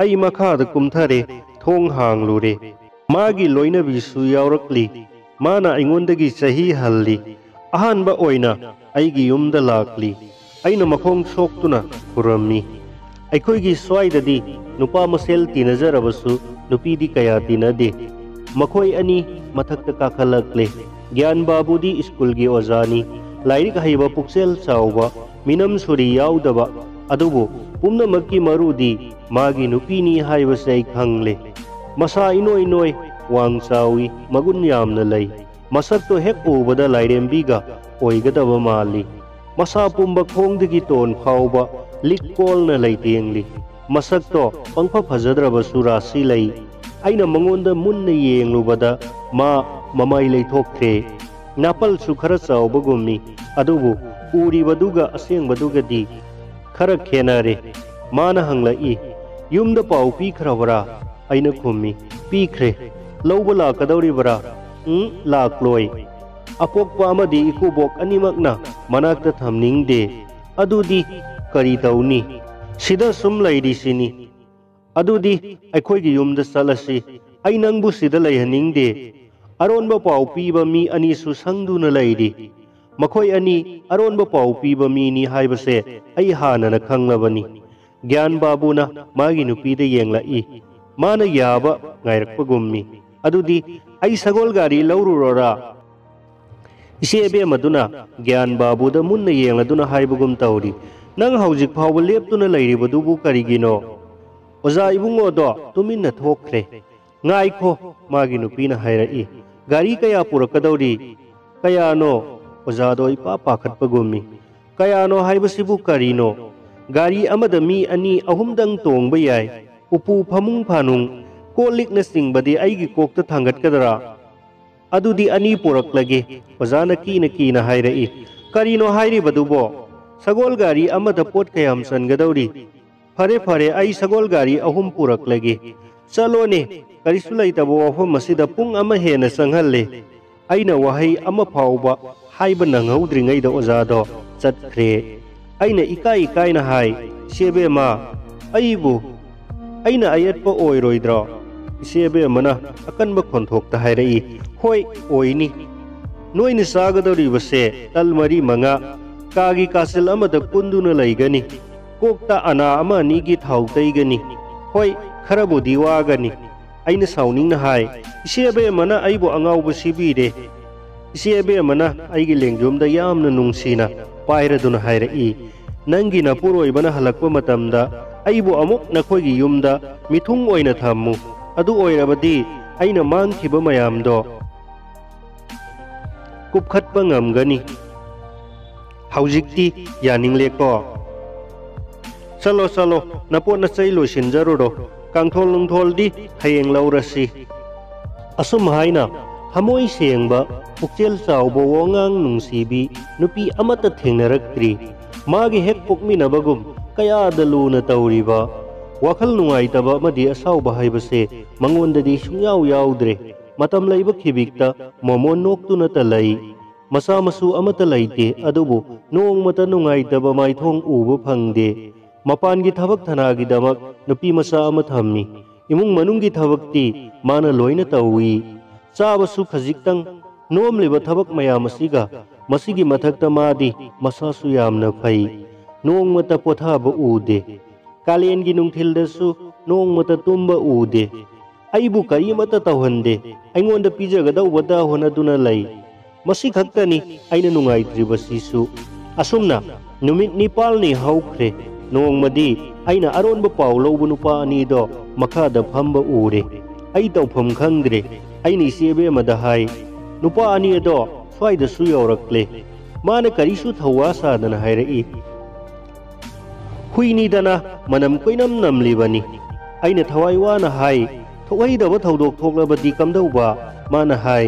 ꯑꯩ ꯃꯈꯥꯗ ꯀꯨꯝꯊꯔꯦ, ꯊꯣꯡ ꯍꯥꯡꯂꯨꯔꯦ꯫ ꯃꯥꯒꯤ ꯂꯣꯏꯅꯕꯤꯁꯨ ꯌꯥꯎꯔꯛꯂꯤ꯫ ꯃꯥꯅ ꯑꯩꯉꯣꯟꯗꯒꯤ ꯆꯍꯤ ꯍꯜꯂꯤ꯫ ꯑꯍꯥꯟꯕ ꯑꯣꯏꯅ ꯑꯩꯒꯤ ꯌꯨꯝꯗ ꯂꯥꯛꯂꯤ꯫ ꯑꯩꯅ ꯃꯈꯣꯡ ꯁꯣꯛꯇꯨꯅ ꯈꯨꯔꯝꯃꯤ꯫ ꯑꯩꯈꯣꯏꯒꯤ ꯁ꯭ꯋꯥꯏꯗꯗꯤ ꯅꯨꯄꯥ ꯃꯁꯦꯜ ꯇꯤꯟꯅꯖꯔꯕꯁꯨ ꯅꯨꯄꯤꯗꯤ ꯀꯌꯥ ꯇꯤꯟꯅꯗꯦ꯫ ꯃꯈꯣꯏ ꯑꯅꯤ ꯃꯊꯛꯇ ꯀꯥꯈꯠꯂꯛꯂꯦ꯫ ꯒ꯭ꯌꯥꯟ ꯕꯥꯕꯨꯗꯤ ꯁ꯭ꯀꯨꯜꯒꯤ ꯑꯣꯖꯥꯅꯤ꯫ ꯂꯥꯏꯔꯤꯛ ꯍꯩꯕ, ꯄꯨꯛꯆꯦꯜ ꯆꯥꯎꯕ, ꯃꯤꯅꯝ ꯁꯨꯔꯤ ꯌꯥꯎꯗꯕ, ꯑꯗꯨꯕꯨ ꯄꯨꯝꯅꯃꯛꯀꯤ ꯃꯔꯨꯗꯤ ꯃꯥꯒꯤ ꯅꯨꯄꯤꯅꯤ ꯍꯥꯏꯕꯁꯦ ꯑꯩ ꯈꯪꯂꯦ꯫ ꯃꯁꯥ ꯏꯅꯣꯏ ꯅꯣꯏ, ꯋꯥꯡ ꯆꯥꯎꯏ, ꯃꯒꯨꯟ ꯌꯥꯝꯅ ꯂꯩ꯫ ꯃꯁꯛꯇꯣ ꯍꯦꯛ ꯎꯕꯗ ꯂꯥꯏꯔꯦꯝꯕꯤꯒ ꯑꯣꯏꯒꯗꯕ ꯃꯥꯜꯂꯤ꯫ ꯃꯁꯥ ꯄꯨꯝꯕ ꯈꯣꯡꯗꯒꯤ ꯇꯣꯟ ꯐꯥꯎꯕ ꯂꯤꯛ ꯀꯣꯜꯅ ꯂꯩꯇꯦꯡꯂꯤ꯫ ꯃꯁꯛꯇꯣ ꯄꯪꯐ ꯐꯖꯗ꯭ꯔꯕꯁꯨ ꯔꯥꯁꯤ ꯂꯩ꯫ ꯑꯩꯅ ꯃꯉꯣꯟꯗ ꯃꯨꯟꯅ ꯌꯦꯡꯂꯨꯕꯗ ꯃꯥ ꯃꯃꯥꯏ ꯂꯩꯊꯣꯛꯈ꯭ꯔꯦ꯫ ꯅꯥꯄꯜꯁꯨ ꯈꯔ ꯆꯥꯎꯕꯒꯨꯝꯃꯤ, ꯑꯗꯨꯕꯨ ꯎꯔꯤꯕꯗꯨꯒ ꯑꯁꯦꯡꯕꯗꯨꯒꯗꯤ ꯈꯔ ꯈꯦꯅꯔꯦ꯫ ꯃꯥꯅ ꯍꯪꯂꯛꯏ, "ꯌꯨꯝꯗ ꯄꯥꯎ ꯄꯤꯈ꯭ꯔꯕꯔꯥ?" ꯑꯩꯅ ꯈꯨꯝꯃꯤ, "ꯄꯤꯈ꯭ꯔꯦ꯫ ꯂꯧꯕ ꯂꯥꯛꯀꯗꯧꯔꯤꯕꯔꯥ?" "ꯎꯝ, ꯂꯥꯛꯂꯣꯏ꯫ ꯑꯄꯣꯛꯄ ꯑꯃꯗꯤ ꯏꯀꯨꯕꯣꯛ ꯑꯅꯤꯃꯛꯅ ꯃꯅꯥꯛꯇ ꯊꯝꯅꯤꯡꯗꯦ꯫ ꯑꯗꯨꯗꯤ ꯀꯔꯤ ꯇꯧꯅꯤ? ꯁꯤꯗ ꯁꯨꯝ ꯂꯩꯔꯤꯁꯤꯅꯤ꯫ ꯑꯗꯨꯗꯤ ꯑꯩꯈꯣꯏꯒꯤ ꯌꯨꯝꯗ ꯆꯠꯂꯁꯤ꯫ ꯑꯩ ꯅꯪꯕꯨ ꯁꯤꯗ ꯂꯩꯍꯟꯅꯤꯡꯗꯦ꯫ ꯑꯔꯣꯟꯕ ꯄꯥꯎ ꯄꯤꯕ ꯃꯤ ꯑꯅꯤꯁꯨ ꯁꯪꯗꯨꯅ ꯂꯩꯔꯤ꯫ ꯃꯈꯣꯏ ꯑꯅꯤ ꯑꯔꯣꯟꯕ ꯄꯥꯎ ꯄꯤꯕ ꯃꯤꯅꯤ ꯍꯥꯏꯕꯁꯦ ꯑꯩ ꯍꯥꯟꯅꯅ ꯈꯪꯂꯕꯅꯤ꯫" ꯒ꯭ꯌꯥꯟ ꯕꯥꯕꯨꯅ ꯃꯥꯒꯤ ꯅꯨꯄꯤꯗ ꯌꯦꯡꯂꯛꯏ꯫ ꯃꯥꯅ ꯌꯥꯕ ꯉꯥꯏꯔꯛꯄꯒꯨꯝꯃꯤ꯫ "ꯑꯗꯨꯗꯤ ꯑꯩ ꯁꯒꯣꯜ ꯒꯥꯔꯤ ꯂꯧꯔꯨꯔꯣꯔꯥ?" ꯏꯆꯦ ꯑꯕꯦꯝꯃꯗꯨꯅ ꯒ꯭ꯌꯥꯟ ꯕꯥꯕꯨꯗ ꯃꯨꯟꯅ ꯌꯦꯡꯂꯗꯨꯅ ꯍꯥꯏꯕꯒꯨꯝ ꯇꯧꯔꯤ, "ꯅꯪ ꯍꯧꯖꯤꯛ ꯐꯥꯎꯕ ꯂꯦꯞꯇꯨꯅ ꯂꯩꯔꯤꯕꯗꯨꯕꯨ ꯀꯔꯤꯒꯤꯅꯣ? ꯑꯣꯖꯥ ꯏꯕꯨꯡꯉꯣꯗꯣ ꯇꯨꯃꯤꯟꯅ ꯊꯣꯛꯈ꯭ꯔꯦ꯫" "ꯉꯥꯏꯈꯣ," ꯃꯥꯒꯤ ꯅꯨꯄꯤꯅ ꯍꯥꯏꯔꯛꯏ, "ꯒꯥꯔꯤ ꯀꯌꯥ ꯄꯨꯔꯛꯀꯗꯧꯔꯤ?" "ꯀꯌꯥꯅꯣ?" ꯑꯣꯖꯥꯗꯣ ꯏꯄꯥ ꯄꯥꯈꯠꯄꯒꯨꯝꯃꯤ꯫ "ꯀꯌꯥꯅꯣ ꯍꯥꯏꯕꯁꯤꯕꯨ ꯀꯔꯤꯅꯣ? ꯒꯥꯔꯤ ꯑꯃꯗ ꯃꯤ ꯑꯅꯤ ꯑꯍꯨꯝꯗꯪ ꯇꯣꯡꯕ ꯌꯥꯏ꯫ ꯎꯄꯨ, ꯐꯃꯨꯡ ꯐꯥꯅꯨꯡ, ꯀꯣꯜ ꯂꯤꯛꯅꯆꯤꯡꯕꯗꯤ ꯑꯩꯒꯤ ꯀꯣꯛꯇ ꯊꯥꯡꯒꯠꯀꯗ꯭ꯔꯥ? ꯑꯗꯨꯗꯤ ꯑꯅꯤ ꯄꯨꯔꯛꯂꯒꯦ꯫" ꯑꯣꯖꯥꯅ ꯀꯤꯅ ꯀꯤꯅ ꯍꯥꯏꯔꯛꯏ꯫ "ꯀꯔꯤꯅꯣ ꯍꯥꯏꯔꯤꯕꯗꯨꯕꯣ? ꯁꯒꯣꯜ ꯒꯥꯔꯤ ꯑꯃꯗ ꯄꯣꯠ ꯀꯌꯥꯝ ꯆꯟꯒꯗꯧꯔꯤ?" "ꯐꯔꯦ, ꯐꯔꯦ, ꯑꯩ ꯁꯒꯣꯜ ꯒꯥꯔꯤ ꯑꯍꯨꯝ ꯄꯨꯔꯛꯂꯒꯦ꯫" "ꯆꯠꯂꯣꯅꯦ, ꯀꯔꯤꯁꯨ ꯂꯩꯇꯕ ꯋꯥꯐꯝ ꯑꯁꯤꯗ ꯄꯨꯡ ꯑꯃ ꯍꯦꯟꯅ ꯆꯪꯍꯜꯂꯦ꯫" ꯑꯩꯅ ꯋꯥꯍꯩ ꯑꯃ ꯐꯥꯎꯕ ꯍꯥꯏꯕ ꯅꯪꯍꯧꯗ꯭ꯔꯤꯉꯩꯗ ꯑꯣꯖꯥꯗꯣ ꯆꯠꯈ꯭ꯔꯦ꯫ ꯑꯩꯅ ꯏꯀꯥꯏ ꯏꯀꯥꯏꯅ ꯍꯥꯏ, "ꯏꯆꯦ ꯕꯦꯝꯃ, ꯑꯩꯕꯨ, ꯑꯩꯅ ꯑꯌꯦꯠꯄ ꯑꯣꯏꯔꯣꯏꯗ꯭ꯔꯣ?" ꯏꯆꯦ ꯕꯦꯝꯃꯅ ꯑꯀꯟꯕ ꯈꯣꯟꯊꯣꯛꯇ ꯍꯥꯏꯔꯛꯏ, "ꯍꯣꯏ, ꯑꯣꯏꯅꯤ꯫ ꯅꯣꯏꯅ ꯆꯥꯒꯗꯧꯔꯤꯕꯁꯦ ꯇꯜ ꯃꯔꯤ ꯃꯉꯥ, ꯀꯥꯒꯤ ꯀꯥꯆꯤꯜ ꯑꯃꯗ ꯀꯨꯟꯗꯨꯅ ꯂꯩꯒꯅꯤ꯫ ꯀꯣꯛꯇ ꯑꯅꯥ ꯑꯃ ꯑꯅꯤꯒꯤ ꯊꯥꯎ ꯇꯩꯒꯅꯤ꯫ ꯍꯣꯏ, ꯈꯔꯕꯨꯗꯤ ꯋꯥꯒꯅꯤ꯫" ꯑꯩꯅ ꯁꯥꯎꯅꯤꯡꯅ ꯍꯥꯏ, "ꯏꯆꯦ ꯑꯕꯦꯝꯃꯅ ꯑꯩꯕꯨ ꯑꯉꯥꯎꯕ ꯁꯤꯕꯤꯔꯦ꯫" ꯏꯆꯦ ꯑꯕꯦꯝꯃꯅ ꯑꯩꯒꯤ ꯂꯦꯡꯖꯨꯝꯗ ꯌꯥꯝꯅ ꯅꯨꯡꯁꯤꯅ ꯄꯥꯏꯔꯗꯨꯅ ꯍꯥꯏꯔꯛꯏ, "ꯅꯪꯒꯤ ꯅꯄꯨꯔꯣꯏꯕꯅ ꯍꯜꯂꯛꯄ ꯃꯇꯝꯗ ꯑꯩꯕꯨ ꯑꯃꯨꯛ ꯅꯈꯣꯏꯒꯤ ꯌꯨꯝꯗ ꯃꯤꯊꯨꯡ ꯑꯣꯏꯅ ꯊꯝꯃꯨ꯫ ꯑꯗꯨ ꯑꯣꯏꯔꯕꯗꯤ ꯑꯩꯅ ꯃꯥꯡꯈꯤꯕ ꯃꯌꯥꯝꯗꯣ ꯀꯨꯞꯈꯠꯄ ꯉꯝꯒꯅꯤ꯫ ꯍꯧꯖꯤꯛꯇꯤ ꯌꯥꯅꯤꯡꯂꯦꯀꯣ? ꯆꯠꯂꯣ, ꯆꯠꯂꯣ, ꯅꯄꯣꯠ ꯅꯆꯩ ꯂꯣꯏꯁꯤꯟꯖꯔꯨꯔꯣ꯫ ꯀꯥꯡꯊꯣꯜ ꯅꯨꯡꯊꯣꯜꯗꯤ ꯍꯌꯦꯡ ꯂꯧꯔꯁꯤ꯫" ꯑꯁꯨꯝ ꯍꯥꯏꯅ ꯊꯃꯣꯏ ꯁꯦꯡꯕ, ꯄꯨꯛꯆꯦꯜ ꯆꯥꯎꯕ, ꯋꯥꯉꯥꯡ ꯅꯨꯡꯁꯤꯕꯤ ꯅꯨꯄꯤ ꯑꯃꯠꯇ ꯊꯦꯡꯅꯔꯛꯇ꯭ꯔꯤ꯫ ꯃꯥꯒꯤ ꯍꯦꯛ ꯄꯣꯛꯃꯤꯟꯅꯕꯒꯨꯝ ꯀꯌꯥꯗ ꯂꯨꯅ ꯇꯧꯔꯤꯕ, ꯋꯥꯈꯜ ꯅꯨꯡꯉꯥꯏꯇꯕ ꯑꯃꯗꯤ ꯑꯁꯥꯎꯕ ꯍꯥꯏꯕꯁꯦ ꯃꯉꯣꯟꯗꯗꯤ ꯁꯨꯡꯌꯥꯎ ꯌꯥꯎꯗ꯭ꯔꯦ꯫ ꯃꯇꯝ ꯂꯩꯕ ꯈꯤꯕꯤꯛꯇ ꯃꯣꯃꯣꯟ ꯅꯣꯛꯇꯨꯅꯇ ꯂꯩ꯫ ꯃꯆꯥ ꯃꯁꯨ ꯑꯃꯠꯇ ꯂꯩꯇꯦ, ꯑꯗꯨꯕꯨ ꯅꯣꯡꯃꯇ ꯅꯨꯡꯉꯥꯏꯇꯕ ꯃꯥꯏꯊꯣꯡ ꯎꯕ ꯐꯪꯗꯦ꯫ ꯃꯄꯥꯟꯒꯤ ꯊꯕꯛ ꯊꯅꯥꯒꯤꯗꯃꯛ ꯅꯨꯄꯤ ꯃꯆꯥ ꯑꯃ ꯊꯝꯃꯤ꯫ ꯏꯃꯨꯡ ꯃꯅꯨꯡꯒꯤ ꯊꯕꯛꯇꯤ ꯃꯥꯅ ꯂꯣꯏꯅ ꯇꯧꯏ꯫ ꯆꯥꯕꯁꯨ ꯈꯖꯤꯛꯇꯪ, ꯅꯣꯝꯂꯤꯕ ꯊꯕꯛ ꯃꯌꯥꯝ ꯑꯁꯤꯒ ꯃꯁꯤꯒꯤ ꯃꯊꯛꯇ ꯃꯥꯗꯤ ꯃꯁꯥꯁꯨ ꯌꯥꯝꯅ ꯐꯩ꯫ ꯅꯣꯡꯃꯇ ꯄꯣꯊꯥꯕ ꯎꯗꯦ꯫ ꯀꯥꯂꯦꯟꯒꯤ ꯅꯨꯡꯊꯤꯜꯗꯁꯨ ꯅꯣꯡꯃꯇ ꯇꯨꯝꯕ ꯎꯗꯦ꯫ ꯑꯩꯕꯨ ꯀꯔꯤꯃꯠꯇ ꯇꯧꯍꯟꯗꯦ꯫ ꯑꯩꯉꯣꯟꯗ ꯄꯤꯖꯒꯗꯧꯕꯇ ꯍꯣꯠꯅꯗꯨꯅ ꯂꯩ꯫ ꯃꯁꯤ ꯈꯛꯇꯅꯤ ꯑꯩꯅ ꯅꯨꯡꯉꯥꯏꯇ꯭ꯔꯤꯕꯁꯤꯁꯨ꯫ ꯑꯁꯨꯝꯅ ꯅꯨꯃꯤꯠ ꯅꯤꯄꯥꯜꯅꯤ ꯍꯧꯈ꯭ꯔꯦ꯫ ꯅꯣꯡꯃꯗꯤ ꯑꯩꯅ ꯑꯔꯣꯟꯕ ꯄꯥꯎ ꯂꯧꯕ ꯅꯨꯄꯥ ꯑꯅꯤꯗꯣ ꯃꯈꯥꯗ ꯐꯝꯕ ꯎꯔꯦ꯫ ꯑꯩ ꯇꯧꯐꯝ ꯈꯪꯗ꯭ꯔꯦ꯫ ꯑꯩꯅ ꯏꯆꯦ ꯏꯕꯦꯝꯃꯗ ꯍꯥꯏ, "ꯅꯨꯄꯥ ꯑꯅꯤ ꯑꯗꯣ ꯁ꯭ꯋꯥꯏꯗꯁꯨ ꯌꯧꯔꯛꯂꯦ꯫" ꯃꯥꯅ ꯀꯔꯤꯁꯨ ꯊꯧꯋꯥ ꯁꯥꯗꯅ ꯍꯥꯏꯔꯛꯏ, "ꯍꯨꯏꯅꯤꯗꯅ ꯃꯅꯝ ꯀꯣꯏꯅꯝ ꯅꯝꯂꯤꯕꯅꯤ꯫" ꯑꯩꯅ ꯊꯋꯥꯏ ꯋꯥꯅ ꯍꯥꯏ, "ꯊꯣꯛꯍꯩꯗꯕ ꯊꯧꯗꯣꯛ ꯊꯣꯛꯂꯕꯗꯤ ꯀꯝꯗꯧꯕ?" ꯃꯥꯅ ꯍꯥꯏ,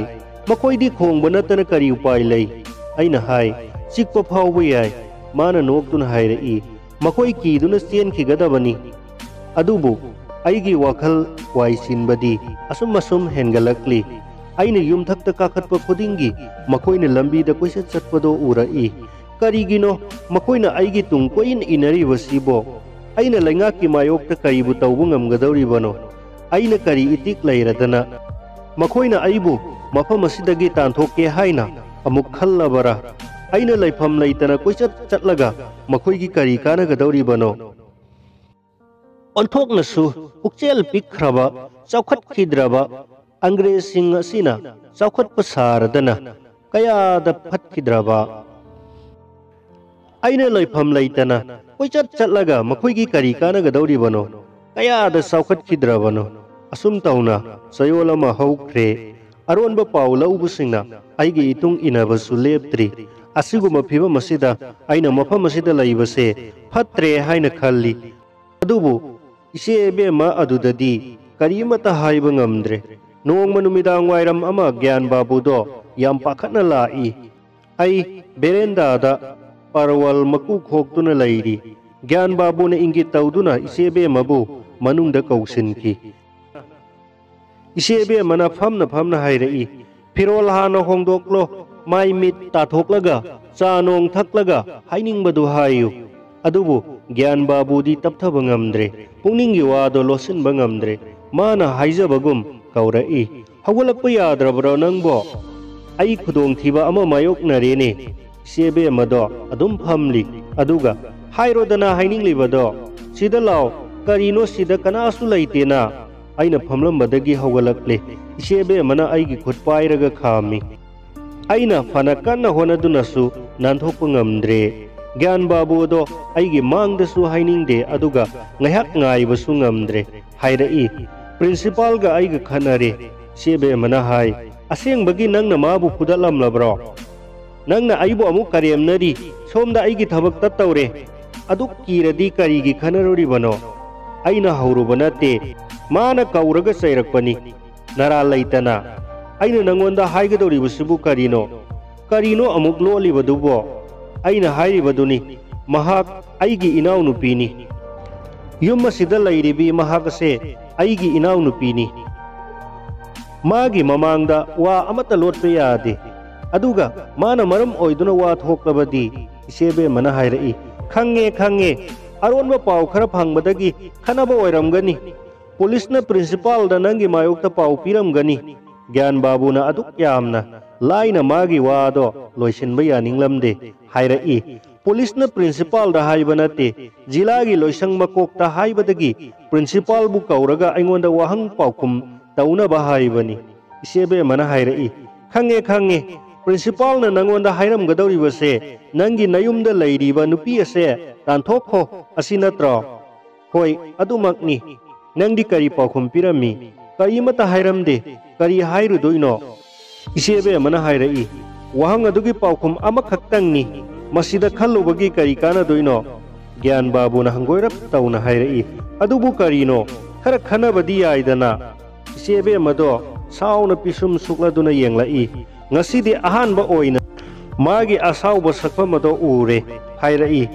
"ꯃꯈꯣꯏꯗꯤ ꯈꯣꯡꯕ ꯅꯠꯇꯅ ꯀꯔꯤ ꯎꯄꯥꯏ ꯂꯩ?" ꯑꯩꯅ ꯍꯥꯏ, "ꯆꯤꯛꯄ ꯐꯥꯎꯕ ꯌꯥꯏ꯫" ꯃꯥꯅ ꯅꯣꯛꯇꯨꯅ ꯍꯥꯏꯔꯛꯏ, "ꯃꯈꯣꯏ ꯀꯤꯗꯨꯅ ꯆꯦꯟꯈꯤꯒꯗꯕꯅꯤ꯫" ꯑꯗꯨꯕꯨ ꯑꯩꯒꯤ ꯋꯥꯈꯜ ꯋꯥꯏ ꯆꯤꯟꯕꯗꯤ ꯑꯁꯨꯝ ꯑꯁꯨꯝ ꯍꯦꯟꯒꯠꯂꯛꯂꯤ꯫ ꯑꯩꯅ ꯌꯨꯝꯊꯛꯇ ꯀꯥꯈꯠꯄ ꯈꯨꯗꯤꯡꯒꯤ ꯃꯈꯣꯏꯅ ꯂꯝꯕꯤꯗ ꯀꯣꯏꯆꯠ ꯆꯠꯄꯗꯣ ꯎꯔꯛꯏ꯫ ꯀꯔꯤꯒꯤꯅꯣ ꯃꯈꯣꯏꯅ ꯑꯩꯒꯤ ꯇꯨꯡ ꯀꯣꯏꯏꯟ ꯏꯟꯅꯔꯤꯕꯁꯤꯕꯣ? ꯑꯩꯅ ꯂꯩꯉꯥꯛꯀꯤ ꯃꯥꯌꯣꯛꯇ ꯀꯔꯤꯕꯨ ꯇꯧꯕ ꯉꯝꯒꯗꯧꯔꯤꯕꯅꯣ? ꯑꯩꯅ ꯀꯔꯤ ꯏꯇꯤꯛ ꯂꯩꯔꯗꯅ ꯃꯈꯣꯏꯅ ꯑꯩꯕꯨ ꯃꯐꯝ ꯑꯁꯤꯗꯒꯤ ꯇꯥꯟꯊꯣꯛꯀꯦ ꯍꯥꯏꯅ ꯑꯃꯨꯛ ꯈꯜꯂꯕꯔꯥ? ꯑꯩꯅ ꯂꯩꯐꯝ ꯂꯩꯇꯅ ꯀꯣꯏꯆꯠ ꯆꯠꯂꯒ ꯃꯈꯣꯏꯒꯤ ꯀꯔꯤ ꯀꯥꯟꯅꯒꯗꯧꯔꯤꯕꯅꯣ? ꯑꯣꯟꯊꯣꯛꯅꯁꯨ ꯄꯨꯛꯆꯦꯜ ꯄꯤꯛꯈ꯭ꯔꯕ, ꯆꯥꯎꯈꯠꯈꯤꯗ꯭ꯔꯕ ꯑꯪꯒ꯭ꯔꯦꯖꯁꯤꯡ ꯑꯁꯤꯅ ꯆꯥꯎꯈꯠꯄ ꯁꯥꯔꯗꯅ ꯀꯌꯥꯗ ꯐꯠꯈꯤꯗ꯭ꯔꯕ! ꯑꯩꯅ ꯂꯩꯐꯝ ꯂꯩꯇꯅ ꯀꯣꯏꯆꯠ ꯆꯠꯂꯒ ꯃꯈꯣꯏꯒꯤ ꯀꯔꯤ ꯀꯥꯟꯅꯒꯗꯧꯔꯤꯕꯅꯣ? ꯀꯌꯥꯗ ꯆꯥꯎꯈꯠꯈꯤꯗ꯭ꯔꯕꯅꯣ? ꯑꯁꯨꯝ ꯇꯧꯅ ꯆꯌꯣꯜ ꯑꯃ ꯍꯧꯈ꯭ꯔꯦ꯫ ꯑꯔꯣꯟꯕ ꯄꯥꯎ ꯂꯧꯕꯁꯤꯡꯅ ꯑꯩꯒꯤ ꯏꯇꯨꯡ ꯏꯟꯅꯕꯁꯨ ꯂꯦꯞꯇ꯭ꯔꯤ꯫ ꯑꯁꯤꯒꯨꯝꯕ ꯐꯤꯕꯝ ꯑꯁꯤꯗ ꯑꯩꯅ ꯃꯐꯝ ꯑꯁꯤꯗ ꯂꯩꯕꯁꯦ ꯐꯠꯇ꯭ꯔꯦ ꯍꯥꯏꯅ ꯈꯜꯂꯤ꯫ ꯑꯗꯨꯕꯨ ꯏꯆꯦ ꯏꯕꯦꯝꯃ ꯑꯗꯨꯗꯗꯤ ꯀꯔꯤꯃꯠꯇ ꯍꯥꯏꯕ ꯉꯝꯗ꯭ꯔꯦ꯫ ꯅꯣꯡꯃ ꯅꯨꯃꯤꯗꯥꯡ ꯋꯥꯏꯔꯝ ꯑꯃ ꯒ꯭ꯌꯥꯟ ꯕꯥꯕꯨꯗꯣ ꯌꯥꯝ ꯄꯥꯈꯠꯅ ꯂꯥꯛꯏ꯫ ꯑꯩ ꯕꯦꯔꯦꯟꯗꯥꯗ ꯄꯔꯋꯜ ꯃꯀꯨ ꯈꯣꯛꯇꯨꯅ ꯂꯩꯔꯤ꯫ ꯒ꯭ꯌꯥꯟ ꯕꯥꯕꯨꯅ ꯏꯪꯒꯤꯠ ꯇꯧꯗꯨꯅ ꯏꯆꯦ ꯕꯦꯝꯃꯕꯨ ꯃꯅꯨꯡꯗ ꯀꯧꯁꯤꯟꯈꯤ꯫ ꯏꯆꯦ ꯕꯦꯝꯃꯅ ꯐꯝꯅ ꯐꯝꯅ ꯍꯥꯏꯔꯛꯏ, "ꯐꯤꯔꯣꯜ ꯍꯥꯟꯅ ꯍꯣꯡꯗꯣꯛꯂꯣ, ꯃꯥꯏ ꯃꯤꯠ ꯇꯥꯊꯣꯛꯂꯒ ꯆꯥ ꯅꯣꯡ ꯊꯛꯂꯒ ꯍꯥꯏꯅꯤꯡꯕꯗꯨ ꯍꯥꯏꯌꯨ"꯫ ꯑꯗꯨꯕꯨ ꯒ꯭ꯌꯥꯟ ꯕꯥꯕꯨꯗꯤ ꯇꯞꯊꯕ ꯉꯝꯗ꯭ꯔꯦ, ꯄꯨꯛꯅꯤꯡꯒꯤ ꯋꯥꯗꯣ ꯂꯣꯠꯁꯤꯟꯕ ꯉꯝꯗ꯭ꯔꯦ꯫ ꯃꯥꯅ ꯍꯥꯏꯖꯕꯒꯨꯝ ꯀꯧꯔꯛꯏ, "ꯍꯧꯒꯠꯂꯛꯄ ꯌꯥꯗ꯭ꯔꯕ꯭ꯔꯣ ꯅꯪꯕꯣ? ꯑꯩ ꯈꯨꯗꯣꯡꯊꯤꯕ ꯑꯃ ꯃꯥꯌꯣꯛꯅꯔꯦꯅꯦ"꯫ ꯏꯆꯦ ꯕꯦꯝꯃꯗꯣ ꯑꯗꯨꯝ ꯐꯝꯂꯤ꯫ ꯑꯗꯨꯒ, "ꯍꯥꯏꯔꯣꯗꯅ ꯍꯥꯏꯅꯤꯡꯂꯤꯕꯗꯣ, ꯁꯤꯗ ꯂꯥꯎ, ꯀꯔꯤꯅꯣ ꯁꯤꯗ ꯀꯅꯥꯁꯨ ꯂꯩꯇꯦꯅ"꯫ ꯑꯩꯅ ꯐꯝꯂꯝꯕꯗꯒꯤ ꯍꯧꯒꯠꯂꯛꯂꯦ꯫ ꯏꯆꯦ ꯕꯦꯝꯃꯅ ꯑꯩꯒꯤ ꯈꯨꯠ ꯄꯥꯏꯔꯒ ꯈꯥꯝꯃꯤ꯫ ꯑꯩꯅ ꯐꯅ ꯀꯟꯅ ꯍꯣꯠꯅꯗꯨꯅꯁꯨ ꯅꯥꯟꯊꯣꯛꯄ ꯉꯝꯗ꯭ꯔꯦ꯫ ꯒ꯭ꯌꯥꯟ ꯕꯥꯕꯨ ꯑꯗꯣ ꯑꯩꯒꯤ ꯃꯥꯡꯗꯁꯨ ꯍꯥꯏꯅꯤꯡꯗꯦ, ꯑꯗꯨꯒ ꯉꯥꯏꯍꯥꯛ ꯉꯥꯏꯕꯁꯨ ꯉꯝꯗ꯭ꯔꯦ꯫ ꯍꯥꯏꯔꯛꯏ, "ꯄ꯭ꯔꯤꯟꯁꯤꯄꯥꯜꯒ ꯑꯩꯒ ꯈꯠꯅꯔꯦ"꯫ ꯏꯆꯦ ꯕꯦꯝꯃꯅ ꯍꯥꯏ, "ꯑꯁꯦꯡꯕꯒꯤ ꯅꯪꯅ ꯃꯥꯕꯨ ꯐꯨꯗꯠꯂꯝꯂꯕ꯭ꯔꯣ? ꯅꯪꯅ ꯑꯩꯕꯨ ꯑꯃꯨꯛ ꯀꯔꯦꯝꯅꯔꯤ, ꯁꯣꯝꯗ ꯑꯩꯒꯤ ꯊꯕꯛ ꯇꯠꯇꯧꯔꯦ꯫ ꯑꯗꯨꯛ ꯀꯤꯔꯗꯤ ꯀꯔꯤꯒꯤ ꯈꯠꯅꯔꯨꯔꯤꯕꯅꯣ?" ꯑꯩꯅ ꯍꯧꯔꯨꯕ ꯅꯠꯇꯦ, ꯃꯥꯅ ꯀꯧꯔꯒ ꯆꯩꯔꯛꯄꯅꯤ꯫ ꯅꯔꯥꯜ ꯂꯩꯇꯅ꯫ ꯑꯩꯅ ꯅꯪꯉꯣꯟꯗ ꯍꯥꯏꯒꯗꯧꯔꯤꯕꯁꯤꯕꯨ ꯀꯔꯤꯅꯣ? ꯀꯔꯤꯅꯣ ꯑꯃꯨꯛ ꯂꯣꯠꯂꯤꯕꯗꯨꯕꯣ? ꯑꯩꯅ ꯍꯥꯏꯔꯤꯕꯗꯨꯅꯤ, ꯃꯍꯥꯛ ꯑꯩꯒꯤ ꯏꯅꯥꯎꯅꯨꯄꯤꯅꯤ꯫ ꯌꯨꯝ ꯑꯁꯤꯗ ꯂꯩꯔꯤꯕꯤ ꯃꯍꯥꯛ ꯑꯁꯦ ꯑꯩꯒꯤ ꯏꯅꯥꯎꯅꯨꯄꯤꯅꯤ꯫ ꯃꯥꯒꯤ ꯃꯃꯥꯡꯗ ꯋꯥ ꯑꯃꯠꯇ ꯂꯣꯠꯄ ꯌꯥꯗꯦ꯫ ꯑꯗꯨꯒ ꯃꯥꯅ ꯃꯔꯝ ꯑꯣꯏꯗꯨꯅ ꯋꯥ ꯊꯣꯛꯂꯕꯗꯤ, ꯏꯆꯦ ꯕꯦꯝꯃꯅ ꯍꯥꯏꯔꯛꯏ, "ꯈꯪꯉꯦ, ꯈꯪꯉꯦ꯫ ꯑꯔꯣꯟꯕ ꯄꯥꯎ ꯈꯔ ꯐꯪꯕꯗꯒꯤ ꯈꯠꯅꯕ ꯑꯣꯏꯔꯝꯒꯅꯤ꯫ ꯄꯨꯂꯤꯁꯅ ꯄ꯭ꯔꯤꯟꯁꯤꯄꯥꯜꯗ ꯅꯪꯒꯤ ꯃꯥꯌꯣꯛꯇ ꯄꯥꯎ ꯄꯤꯔꯝꯒꯅꯤ"꯫ ꯒ꯭ꯌꯥꯟ ꯕꯥꯕꯨꯅ ꯑꯗꯨꯛ ꯌꯥꯝꯅ ꯂꯥꯏꯅ ꯃꯥꯒꯤ ꯋꯥꯗꯣ ꯂꯣꯏꯁꯤꯟꯕ ꯌꯥꯅꯤꯡꯂꯝꯗꯦ꯫ ꯍꯥꯏꯔꯛꯏ, "ꯄꯨꯂꯤꯁꯅ ꯄ꯭ꯔꯤꯟꯁꯤꯄꯥꯜꯗ ꯍꯥꯏꯕ ꯅꯠꯇꯦ, ꯖꯤꯂꯥꯒꯤ ꯂꯣꯏꯁꯪ ꯃꯀꯣꯛꯇ ꯍꯥꯏꯕꯗꯒꯤ ꯄ꯭ꯔꯤꯟꯁꯤꯄꯥꯜꯕꯨ ꯀꯧꯔꯒ ꯑꯩꯉꯣꯟꯗ ꯋꯥꯍꯪ ꯄꯥꯎꯈꯨꯝ ꯇꯧꯅꯕ ꯍꯥꯏꯕꯅꯤ"꯫ ꯏꯆꯦ ꯕꯦꯝꯃꯅ ꯍꯥꯏꯔꯛꯏ, "ꯈꯪꯉꯦ, ꯈꯪꯉꯦ꯫ ꯄ꯭ꯔꯤꯟꯁꯤꯄꯥꯜꯅ ꯅꯪꯉꯣꯟꯗ ꯍꯥꯏꯔꯝꯒꯗꯧꯔꯤꯕꯁꯦ ꯅꯪꯒꯤ ꯅꯌꯨꯝꯗ ꯂꯩꯔꯤꯕ ꯅꯨꯄꯤ ꯑꯁꯦ ꯇꯥꯟꯊꯣꯛꯈꯣ ꯑꯁꯤ ꯅꯠꯇ꯭ꯔꯣ?" "ꯍꯣꯏ, ꯑꯗꯨꯃꯛꯅꯤ꯫ ꯅꯪꯗꯤ ꯀꯔꯤ ꯄꯥꯎꯈꯨꯝ ꯄꯤꯔꯝꯃꯤ?" "ꯀꯔꯤꯃꯠꯇ ꯍꯥꯏꯔꯝꯗꯦ꯫ ꯀꯔꯤ ꯍꯥꯏꯔꯨꯗꯣꯏꯅꯣ?" ꯏꯆꯦ ꯕꯦꯝꯃꯅ ꯍꯥꯏꯔꯛꯏ, "ꯋꯥꯍꯪ ꯑꯗꯨꯒꯤ ꯄꯥꯎꯈꯨꯝ ꯑꯃꯈꯛꯇꯪꯅꯤ꯫ ꯃꯁꯤꯗ ꯈꯜꯂꯨꯕꯒꯤ ꯀꯔꯤ ꯀꯥꯟꯅꯗꯣꯏꯅꯣ?" ꯒ꯭ꯌꯥꯟ ꯕꯥꯕꯨꯅ ꯍꯪꯒꯣꯏꯔꯞ ꯇꯧꯅ ꯍꯥꯏꯔꯛꯏ, "ꯑꯗꯨꯕꯨ ꯀꯔꯤꯅꯣ? ꯈꯔ ꯈꯟꯅꯕꯗꯤ ꯌꯥꯏꯗꯅ"꯫ ꯏꯆꯦ ꯕꯦꯝꯃꯗꯣ ꯁꯥꯎꯅ ꯄꯤꯁꯨꯝ ꯁꯨꯛꯂꯗꯨꯅ ꯌꯦꯡꯂꯛꯏ꯫ "ꯉꯁꯤꯗꯤ ꯑꯍꯥꯟꯕ ꯑꯣꯏꯅ ꯃꯥꯒꯤ ꯑꯁꯥꯎꯕ ꯁꯛꯐꯝ ꯑꯗꯣ ꯎꯔꯦ" ꯍꯥꯏꯔꯛꯏ꯫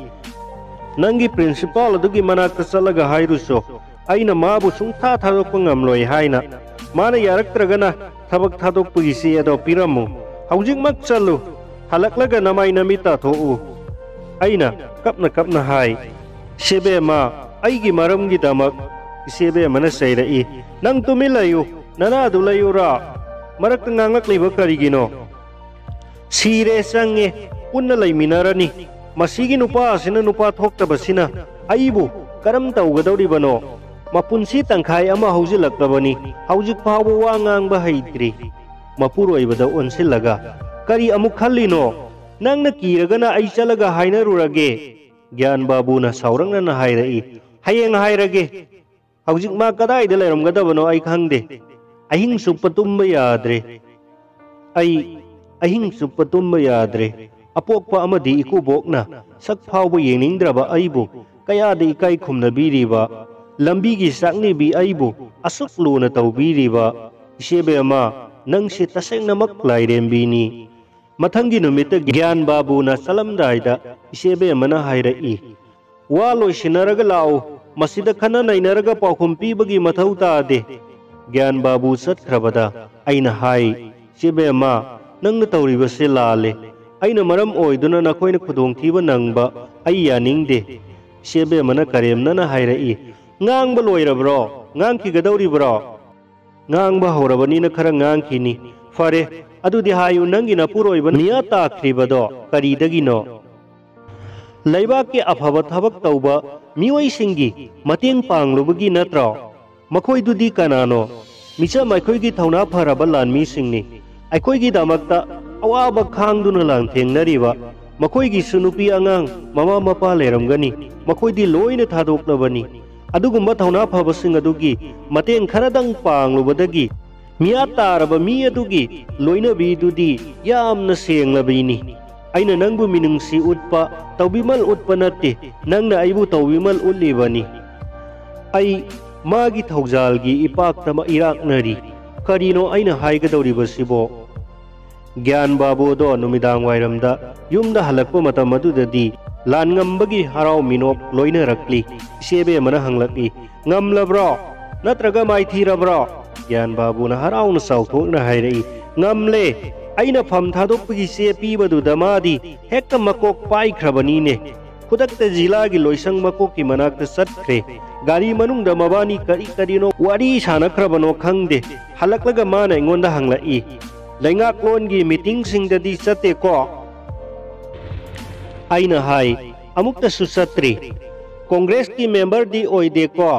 "ꯅꯪꯒꯤ ꯄ꯭ꯔꯤꯟꯁꯤꯄꯥꯜ ꯑꯗꯨꯒꯤ ꯃꯅꯥꯛꯇ ꯆꯠꯂꯒ ꯍꯥꯏꯔꯨꯆꯣ, ꯑꯩꯅ ꯃꯥꯕꯨ ꯁꯨꯡꯊꯥ ꯊꯥꯗꯣꯛꯄ ꯉꯝꯂꯣꯏ ꯍꯥꯏꯅ꯫ ꯃꯥꯅ ꯌꯥꯔꯛꯇ꯭ꯔꯒꯅ ꯊꯕꯛ ꯊꯥꯗꯣꯛꯄꯒꯤ ꯆꯦ ꯑꯗꯣ ꯄꯤꯔꯝꯃꯨ꯫ ꯍꯧꯖꯤꯛꯃꯛ ꯆꯠꯂꯨ꯫ ꯍꯜꯂꯛꯂꯒ ꯅꯃꯥꯏ ꯅꯃꯤꯠ ꯇꯥꯊꯣꯛꯎ" ꯑꯩꯅ ꯀꯞꯅ ꯀꯞꯅ ꯍꯥꯏ꯫ "ꯏꯆꯦꯕꯦꯝꯃ, ꯑꯩꯒꯤ ꯃꯔꯝꯒꯤꯗꯃꯛ" ꯏꯆꯦꯕꯦꯝꯃꯅ ꯆꯩꯔꯛꯏ꯫ "ꯅꯪ ꯇꯨꯃꯤꯟ ꯂꯩꯌꯨ, ꯅꯅꯥꯗꯨ ꯂꯩꯌꯨꯔꯥ? ꯃꯔꯛꯇ ꯉꯥꯡꯂꯛꯂꯤꯕ ꯀꯔꯤꯒꯤꯅꯣ?" "ꯁꯤꯔꯦ ꯆꯪꯉꯦ, ꯄꯨꯟꯅ ꯂꯩꯃꯤꯟꯅꯔꯅꯤ꯫ ꯃꯁꯤꯒꯤ ꯅꯨꯄꯥ ꯑꯁꯤꯅ ꯅꯨꯄꯥ ꯊꯣꯛꯇꯕꯁꯤꯅ ꯑꯩꯕꯨ ꯀꯔꯝ ꯇꯧꯒꯗꯧꯔꯤꯕꯅꯣ? ꯃꯄꯨꯟꯁꯤ ꯇꯪꯈꯥꯏ ꯑꯃ ꯍꯧꯖꯤꯜꯂꯛꯂꯕꯅꯤ, ꯍꯧꯖꯤꯛ ꯐꯥꯎꯕ ꯋꯥ ꯉꯥꯡꯕ ꯍꯩꯇ꯭ꯔꯤ"꯫ ꯃꯄꯨꯔꯣꯏꯕꯗ ꯑꯣꯟꯁꯤꯜꯂꯒ, "ꯀꯔꯤ ꯑꯃꯨꯛ ꯈꯜꯂꯤꯅꯣ? ꯅꯪꯅ ꯀꯤꯔꯒꯅ ꯑꯩ ꯆꯠꯂꯒ ꯍꯥꯏꯅꯔꯨꯔꯒꯦ"꯫ ꯒ꯭ꯌꯥꯟ ꯕꯥꯕꯨꯅ ꯁꯥꯎꯔꯛꯅꯅ ꯍꯥꯏꯔꯛꯏ, "ꯍꯌꯦꯡ ꯍꯥꯏꯔꯒꯦ꯫ ꯍꯧꯖꯤꯛ ꯃꯥ ꯀꯗꯥꯏꯗ ꯂꯩꯔꯝꯒꯗꯕꯅꯣ ꯑꯩ ꯈꯪꯗꯦ꯫ ꯑꯍꯤꯡ ꯆꯨꯞꯄ ꯇꯨꯝꯕ ꯌꯥꯗ꯭ꯔꯦ꯫ ꯑꯩ ꯑꯍꯤꯡ ꯆꯨꯞꯄ ꯇꯨꯝꯕ ꯌꯥꯗ꯭ꯔꯦ꯫ ꯑꯄꯣꯛꯄ ꯑꯃꯗꯤ ꯏꯀꯨꯕꯣꯛꯅ ꯁꯛ ꯐꯥꯎꯕ ꯌꯦꯡꯅꯤꯡꯗ꯭ꯔꯕ ꯑꯩꯕꯨ ꯀꯌꯥꯗ ꯏꯀꯥꯏ ꯈꯨꯝꯅꯕꯤꯔꯤꯕ, ꯂꯝꯕꯤꯒꯤ ꯆꯥꯛꯅꯤꯕꯤ ꯑꯩꯕꯨ ꯑꯁꯨꯛ ꯂꯨꯅ ꯇꯧꯕꯤꯔꯤꯕ꯫ ꯏꯆꯦꯕꯦꯝꯃ, ꯅꯪꯁꯦ ꯇꯁꯦꯡꯅꯃꯛ ꯂꯥꯏꯔꯦꯝꯕꯤꯅꯤ"꯫ ꯃꯊꯪꯒꯤ ꯅꯨꯃꯤꯠꯇ ꯒ꯭ꯌꯥꯟ ꯕꯥꯕꯨꯅ ꯆꯠꯂꯝꯗꯥꯏꯗ ꯏꯆꯦꯕꯦꯝꯃꯅ ꯍꯥꯏꯔꯛꯏ, "ꯋꯥ ꯂꯣꯏꯁꯤꯟꯅꯔꯒ ꯂꯥꯛꯎ, ꯃꯁꯤꯗ ꯈꯟꯅ ꯅꯩꯅꯔꯒ ꯄꯥꯎꯈꯨꯝ ꯄꯤꯕꯒꯤ ꯃꯊꯧ ꯇꯥꯗꯦ"꯫ ꯒ꯭ꯌꯥꯟ ꯕꯥꯕꯨ ꯆꯠꯈ꯭ꯔꯕꯗ ꯑꯩꯅ ꯍꯥꯏ, "ꯏꯆꯦꯕꯦꯝꯃ, ꯅꯪꯅ ꯇꯧꯔꯤꯕꯁꯦ ꯂꯥꯜꯂꯦ꯫ ꯑꯩꯅ ꯃꯔꯝ ꯑꯣꯏꯗꯨꯅ ꯅꯈꯣꯏꯅ ꯈꯨꯗꯣꯡꯊꯤꯕ ꯅꯪꯕ ꯑꯩ ꯌꯥꯅꯤꯡꯗꯦ"꯫ ꯏꯆꯦꯕꯦꯝꯃꯅ ꯀꯔꯦꯝꯅꯅ ꯍꯥꯏꯔꯛꯏ, "ꯉꯥꯡꯕ ꯂꯣꯏꯔꯕ꯭ꯔꯣ? ꯉꯥꯡꯈꯤꯒꯗꯧꯔꯤꯕ꯭ꯔꯣ?" "ꯉꯥꯡꯕ ꯍꯧꯔꯕꯅꯤꯅ ꯈꯔ ꯉꯥꯡꯈꯤꯅꯤ"꯫ "ꯐꯔꯦ, ꯑꯗꯨꯗꯤ ꯍꯥꯏꯌꯨ, ꯅꯪꯒꯤ ꯅꯄꯨꯔꯣꯏꯕ ꯃꯤꯌꯥ ꯇꯥꯈ꯭ꯔꯤꯕꯗꯣ ꯀꯔꯤꯗꯒꯤꯅꯣ?" "ꯂꯩꯕꯥꯛꯀꯤ ꯑꯐꯕ ꯊꯕꯛ ꯇꯧꯕ ꯃꯤꯑꯣꯏꯁꯤꯡꯒꯤ ꯃꯇꯦꯡ ꯄꯥꯡꯂꯨꯕꯒꯤ ꯅꯠꯇ꯭ꯔꯣ? ꯃꯈꯣꯏꯗꯨꯗꯤ ꯀꯅꯥꯅꯣ? ꯃꯤꯆꯝ ꯑꯩꯈꯣꯏꯒꯤ ꯊꯧꯅꯥ ꯐꯔꯕ ꯂꯥꯟꯃꯤꯁꯤꯡꯅꯤ꯫ ꯑꯩꯈꯣꯏꯒꯤꯗꯃꯛꯇ ꯑꯋꯥꯕ ꯈꯥꯡꯗꯨꯅ ꯂꯥꯟꯊꯦꯡꯅꯔꯤꯕ꯫ ꯃꯈꯣꯏꯒꯤꯁꯨ ꯅꯨꯄꯤ ꯑꯉꯥꯡ, ꯃꯃꯥ ꯃꯄꯥ ꯂꯩꯔꯝꯒꯅꯤ꯫ ꯃꯈꯣꯏꯗꯤ ꯂꯣꯏꯅ ꯊꯥꯗꯣꯛꯂꯕꯅꯤ꯫ ꯑꯗꯨꯒꯨꯝꯕ ꯊꯧꯅꯥ ꯐꯕꯁꯤꯡ ꯑꯗꯨꯒꯤ ꯃꯇꯦꯡ ꯈꯔꯗꯪ ꯄꯥꯡꯂꯨꯕꯗꯒꯤ ꯃꯤꯌꯥ ꯇꯥꯔꯕ ꯃꯤ ꯑꯗꯨꯒꯤ ꯂꯣꯏꯅꯕꯤꯗꯨꯗꯤ ꯌꯥꯝꯅ ꯁꯦꯡꯂꯕꯤꯅꯤ꯫ ꯑꯩꯅ ꯅꯪꯕꯨ ꯃꯤꯅꯨꯡꯁꯤ ꯎꯠꯄ, ꯇꯧꯕꯤꯃꯜ ꯎꯠꯄ ꯅꯠꯇꯦ, ꯅꯪꯅ ꯑꯩꯕꯨ ꯇꯧꯕꯤꯃꯜ ꯎꯠꯂꯤꯕꯅꯤ"꯫ ꯑꯩ ꯃꯥꯒꯤ ꯊꯧꯖꯥꯜꯒꯤ ꯏꯄꯥꯛꯇ ꯏꯔꯥꯛꯅꯔꯤ꯫ "ꯀꯔꯤꯅꯣ ꯑꯩꯅ ꯍꯥꯏꯒꯗꯧꯔꯤꯕꯁꯤꯕꯣ?" ꯒ꯭ꯌꯥꯟ ꯕꯥꯕꯨ ꯑꯗꯣ ꯅꯨꯃꯤꯗꯥꯡ ꯋꯥꯏꯔꯝꯗ ꯌꯨꯝꯗ ꯍꯜꯂꯛꯄ ꯃꯇꯝ ꯑꯗꯨꯗꯗꯤ ꯂꯥꯟ ꯉꯝꯕꯒꯤ ꯍꯔꯥꯎ ꯃꯤꯅꯣꯛ ꯂꯣꯏꯅꯔꯛꯂꯤ꯫ ꯏꯆꯦ ꯕꯦꯝꯃꯅ ꯍꯪꯂꯛꯏ, "ꯉꯝꯂꯕ꯭ꯔꯣ? ꯅꯠꯇ꯭ꯔꯒ ꯃꯥꯏꯊꯤꯔꯕ꯭ꯔꯣ?" ꯒ꯭ꯌꯥꯟ ꯕꯥꯕꯨꯅ ꯍꯔꯥꯎꯅ ꯆꯥꯎꯊꯣꯛꯅ ꯍꯥꯏꯔꯛꯏ, "ꯉꯝꯂꯦ꯫ ꯑꯩꯅ ꯐꯝ ꯊꯥꯗꯣꯛꯄꯒꯤ ꯆꯦ ꯄꯤꯕꯗꯨꯗ ꯃꯥꯗꯤ ꯍꯦꯛꯇ ꯃꯀꯣꯛ ꯄꯥꯏꯈ꯭ꯔꯕꯅꯤꯅꯦ꯫ ꯈꯨꯗꯛꯇ ꯖꯤꯂꯥꯒꯤ ꯂꯣꯏꯁꯪ ꯃꯀꯣꯛꯀꯤ ꯃꯅꯥꯛꯇ ꯆꯠꯈ꯭ꯔꯦ꯫ ꯒꯥꯔꯤ ꯃꯅꯨꯡꯗ ꯃꯕꯥꯅꯤ ꯀꯔꯤ ꯀꯔꯤꯅꯣ ꯋꯥꯔꯤ ꯁꯥꯟꯅꯈ꯭ꯔꯕꯅꯣ ꯈꯪꯗꯦ꯫ ꯍꯜꯂꯛꯂꯒ ꯃꯥꯅ ꯑꯩꯉꯣꯟꯗ ꯍꯪꯂꯛꯏ, 'ꯂꯩꯉꯥꯛꯂꯣꯟꯒꯤ ꯃꯤꯇꯤꯡꯁꯤꯡꯗꯗꯤ ꯆꯠꯇꯦꯀꯣ?' ꯑꯩꯅ ꯍꯥꯏ, 'ꯑꯃꯨꯛꯇꯁꯨ ꯆꯠꯇ꯭ꯔꯤ꯫ ꯀꯣꯡꯒ꯭ꯔꯦꯁꯀꯤ ꯃꯦꯝꯕꯔꯗꯤ ꯑꯣꯏꯗꯦꯀꯣ?'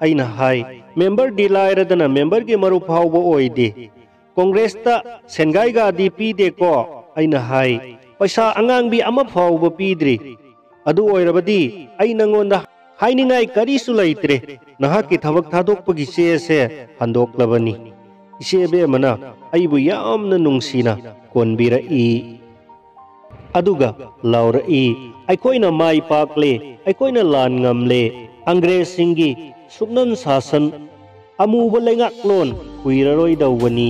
ꯑꯩꯅ ꯍꯥꯏ, 'ꯃꯦꯝꯕꯔꯗꯤ ꯂꯥꯏꯔꯗꯅ ꯃꯦꯝꯕꯔꯒꯤ ꯃꯔꯨꯞ ꯐꯥꯎꯕ ꯑꯣꯏꯗꯦ꯫ ꯀꯣꯡꯒ꯭ꯔꯦꯁꯇ ꯁꯦꯟꯒꯥꯏꯒꯗꯤ ꯄꯤꯗꯦꯀꯣ?' ꯑꯩꯅ ꯍꯥꯏ, 'ꯄꯩꯁꯥ ꯑꯉꯥꯡꯕꯤ ꯑꯃ ꯐꯥꯎꯕ ꯄꯤꯗ꯭ꯔꯤ꯫ ꯑꯗꯨ ꯑꯣꯏꯔꯕꯗꯤ ꯑꯩ ꯅꯉꯣꯟꯗ ꯍꯥꯏꯅꯤꯡꯉꯥꯏ ꯀꯔꯤꯁꯨ ꯂꯩꯇ꯭ꯔꯦ꯫ ꯅꯍꯥꯛꯀꯤ ꯊꯕꯛ ꯊꯥꯗꯣꯛꯄꯒꯤ ꯆꯦ ꯑꯁꯦ ꯍꯟꯗꯣꯛꯂꯕꯅꯤ꯫ ꯏꯆꯦ ꯕꯦꯝꯃꯅ ꯑꯩꯕꯨ ꯌꯥꯝꯅ ꯅꯨꯡꯁꯤꯅ ꯀꯣꯟꯕꯤꯔꯛꯏ꯫ ꯑꯗꯨꯒ ꯂꯥꯎꯔꯛꯏ, 'ꯑꯩꯈꯣꯏꯅ ꯃꯥꯏ ꯄꯥꯛꯂꯦ, ꯑꯩꯈꯣꯏꯅ ꯂꯥꯟ ꯉꯝꯂꯦ, ꯑꯪꯒ꯭ꯔꯦꯖꯁꯤꯡꯒꯤ ꯁꯨꯞꯅꯟ ꯁꯥꯁꯟ ꯑꯃꯨꯕ ꯂꯩꯉꯥꯛꯂꯣꯟ ꯀꯨꯏꯔꯔꯣꯏꯗꯧꯕꯅꯤ꯫